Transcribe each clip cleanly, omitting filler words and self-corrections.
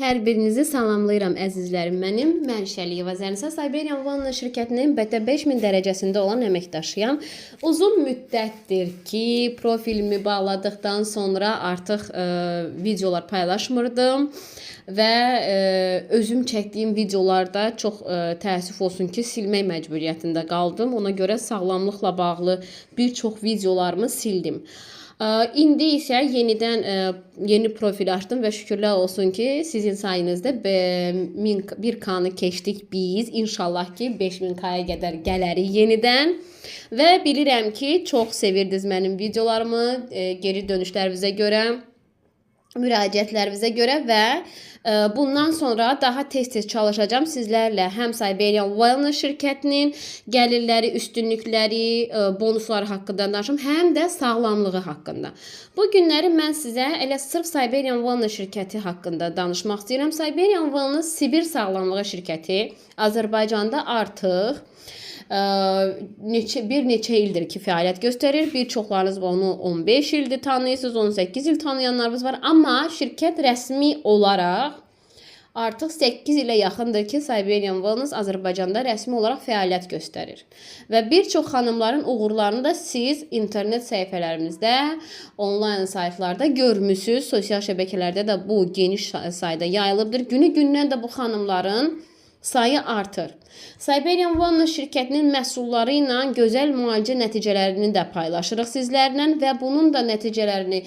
Hər birinizi salamlayıram əzizlərim mənim. Mən Şəliyeva Zərnisə, Siberian Wellness şirkətinin BT 5000 dərəcəsində olan əməkdaşıyam. Uzun müddətdir ki, profilimi bağladıqdan sonra artıq videolar paylaşmırdım və özüm çəkdiyim videolarda çox təəssüf olsun ki, silmək məcburiyyətində qaldım. Ona görə sağlamlıqla bağlı bir çox videolarımı sildim. İndi isə yenidən yeni profil açdım və şükürlər olsun ki, sizin sayənizdə 1K-nı keçdik biz. İnşallah ki, 5000K-ya qədər gələrik yenidən. Və bilirəm ki, çox sevirdiniz mənim videolarımı, geri dönüşlərinizə görə, müraciətlərinizə görə və bundan sonra daha tez-tez çalışacağam sizlərlə həm Siberian Wellness şirkətinin gəlirləri, üstünlükləri, bonusları haqqında danışım, həm də sağlamlığı haqqında. Bu günləri mən sizə elə sırf Siberian Wellness şirkəti haqqında danışmaq istəyirəm. Siberian Wellness Sibir sağlamlığı şirkəti Azərbaycanda artıq bir neçə ildir ki, fəaliyyət göstərir. Bir çoxlarınız onu 15 ildir tanıyırsınız, 18 il tanıyanlarımız var. Amma şirkət rəsmi olaraq artıq 8 ilə yaxındır ki, Siberian Wellness Azərbaycanda rəsmi olaraq fəaliyyət göstərir. Və bir çox xanımların uğurlarını da siz internet səhifələrimizdə, onlayn saytlarda görmüsünüz. Sosial şəbəkələrdə də bu geniş sayda yayılıbdır. Günü-gündən də bu xanımların sayı artır. Siberian Wellness şirkətinin məhsulları ilə gözəl müalicə nəticələrini də paylaşırıq sizlərlə və bunun da nəticələrini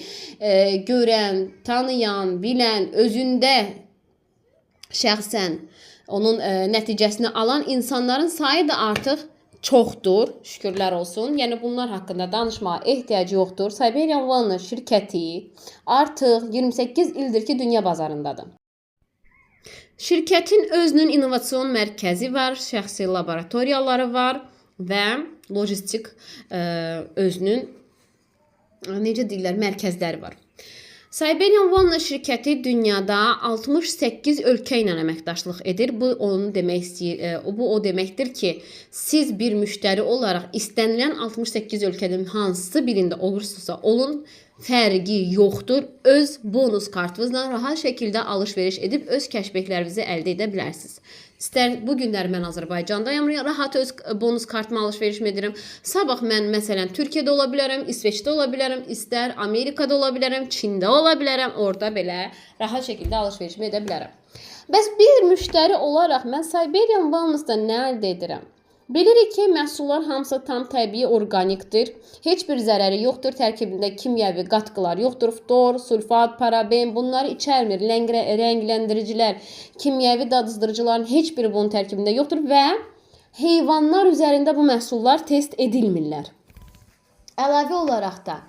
görən, tanıyan, bilən, özündə şəxsən onun nəticəsini alan insanların sayı da artıq çoxdur, şükürlər olsun. Yəni bunlar haqqında danışmağa ehtiyac yoxdur. Siberian Wellness şirkəti artıq 28 ildir ki, dünya bazarındadır. Şirkətin özünün innovasion mərkəzi var, şəxsi laboratoriyaları var və logistik özünün necə deyirlər, mərkəzləri var. Siberian Wellness şirkəti dünyada 68 ölkə ilə əməkdaşlıq edir. Bu onu demək istəyir, bu o deməkdir ki, siz bir müştəri olaraq istənilən 68 ölkənin hansı birində olursunuzsa olun, fərqi yoxdur. Öz bonus kartınızla rahat şəkildə alış-veriş edib öz cashbacklərinizi əldə edə bilərsiniz. İstər bu günlər mən Azərbaycandayam, rahat öz bonus kartıma alış-veriş edirəm. Sabah mən məsələn Türkiyədə ola bilərəm, İsveçdə ola bilərəm, istər Amerikada ola bilərəm, Çində ola bilərəm. Orada belə rahat şəkildə alış-verişimi edə bilərəm. Bəs bir müştəri olaraq mən Siberian Wellness-da nə əldə edirəm? Bilirik ki, məhsullar hamısı tam təbii orqanikdir. Heç bir zərəri yoxdur. Tərkibində kimyəvi qatqılar yoxdur. Ftor, sulfat, paraben bunları içərmir. Rənglərdiricilər, kimyəvi dadızdırıcıların heç biri bunun tərkibində yoxdur və heyvanlar üzərində bu məhsullar test edilmirlər. Əlavə olaraq da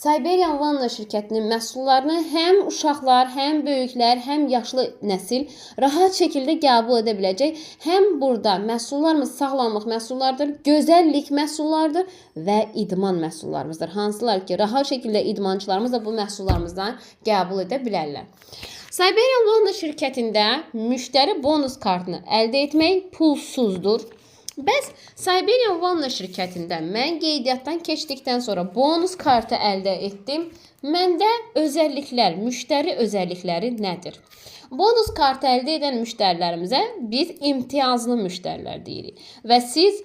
Siberian Wellness şirkətinin məhsullarını həm uşaqlar, həm böyüklər, həm yaşlı nəsil rahat şəkildə qəbul edə biləcək. Həm burada məhsullarımız sağlamlıq məhsullarıdır, gözəllik məhsullarıdır və idman məhsullarımızdır. Hansılar ki, rahat şəkildə idmançılarımız da bu məhsullarımızdan qəbul edə bilərlər. Siberian Wellness şirkətində müştəri bonus kartını əldə etmək pulsuzdur. Bəs Siberian Wellness şirkətində mən qeydiyyatdan keçdikdən sonra bonus kartı əldə etdim. Məndə özəlliklər, müştəri özəllikləri nədir? Bonus kartı əldə edən müştərilərimizə biz imtiyazlı müştərilər deyirik. Və siz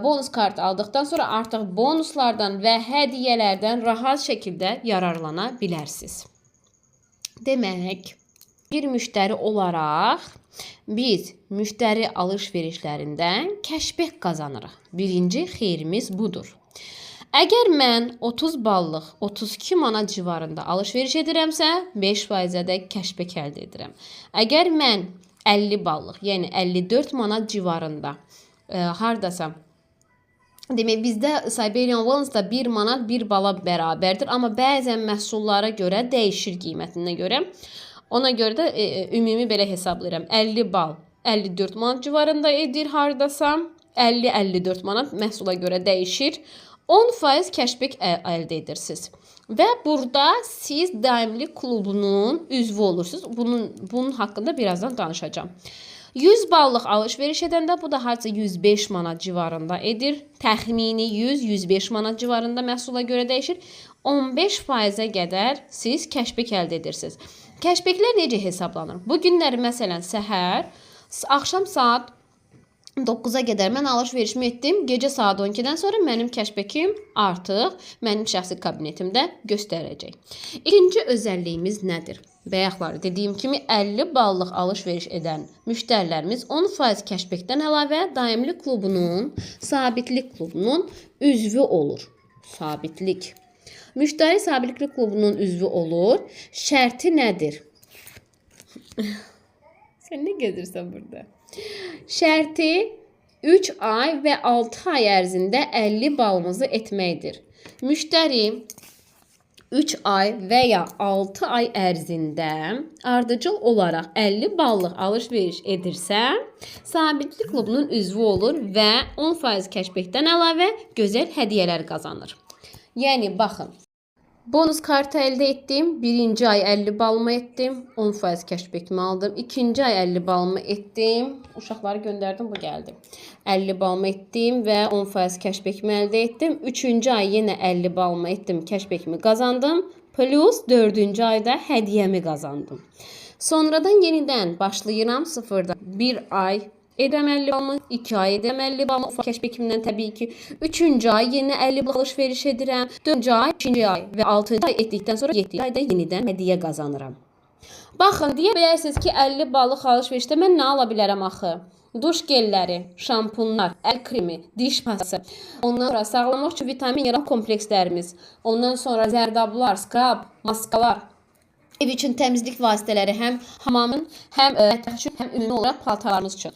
bonus kartı aldıqdan sonra artıq bonuslardan və hədiyyələrdən rahat şəkildə yararlana bilərsiniz. Demək, bir müştəri olaraq biz müştəri alış-verişlərindən cashback qazanırıq. Birinci xeyrimiz budur. Əgər mən 30 ballıq 32 manat civarında alış-veriş edirəmsə, 5%-ədək cashback əldə edirəm. Əgər mən 50 ballıq, yəni 54 manat civarında hardasa, demək bizdə Siberian Wellness-da 1 manat 1 bala bərabərdir, amma bəzən məhsullara görə dəyişir qiymətinə görə. Ona görə də ümumi belə hesablayıram. 50 bal 54 manat civarında edir hardasa. 50-54 manat məhsula görə dəyişir. 10% cashback əldə edirsiniz. Və burada siz daimlik klubunun üzvü olursunuz. Bunun haqqında birazdan danışacağam. 100 ballıq alış-veriş edəndə bu da hardasa 105 manat civarında edir. Təxmini 100-105 manat civarında məhsula görə dəyişir. 15%-ə qədər siz cashback əldə edirsiniz. Cashbacklər necə hesablanır? Bu günləri məsələn səhər, axşam saat 9-a qədər mən alış-verişimi etdim. Gecə saat 12-dən sonra mənim cashbackim artıq mənim şəxsi kabinetimdə göstərəcək. İkinci özəlliyimiz nədir? Bayaqlar dediyim kimi 50 ballıq alış-veriş edən müştərilərimiz 10% cashbackdən əlavə daimlik klubunun, sabitlik klubunun üzvü olur. Sabitlik. Müştəri sabitlik klubunun üzvü olur. Şərti nədir? Sən nə gedirsən burada? Şərti 3 ay və 6 ay ərzində 50 balımızı etməkdir. Müştəri 3 ay və ya 6 ay ərzində ardıcıl olaraq 50 ballıq alış-veriş edirsə, sabitlik klubunun üzvü olur və 10% cashbackdən əlavə gözəl hədiyyələr qazanır. Yəni baxın, bonus kartı əldə etdim. Birinci ay 50 balımı etdim. 10% cashbackimi aldım. İkinci ay 50 balımı etdim. Uşaqları göndərdim, bu gəldi. 50 balımı etdim və 10% cashbackimi əldə etdim. Üçüncü ay yenə 50 balımı etdim, cashbackimi qazandım. Plus dördüncü ayda hədiyyəmi qazandım. Sonradan yenidən başlayıram sıfırdan. Bir ay edirəm 50 balımı, 2 ay edirəm 50 balımı, cashbackimdən təbii ki. 3-cü ay yenə 50 bal alış-veriş edirəm. 4-cü ay, 5-ci ay və 6-cı ay etdikdən sonra 7-ci ayda yenidən hədiyyə qazanıram. Baxın, deyə bilərsiniz ki, 50 ballıq alış-verişdə mən nə ala bilərəm axı? Duş gelləri, şampunlar, əl kremi, diş pastası, ondan sonra sağlamlıq üçün vitamin, mineral komplekslərimiz, ondan sonra zərdablar, skrab, maskalar, ev üçün təmizlik vasitələri, həm hamamın, həm mətbəx üçün, həm ümumi olaraq paltarlarımız üçün.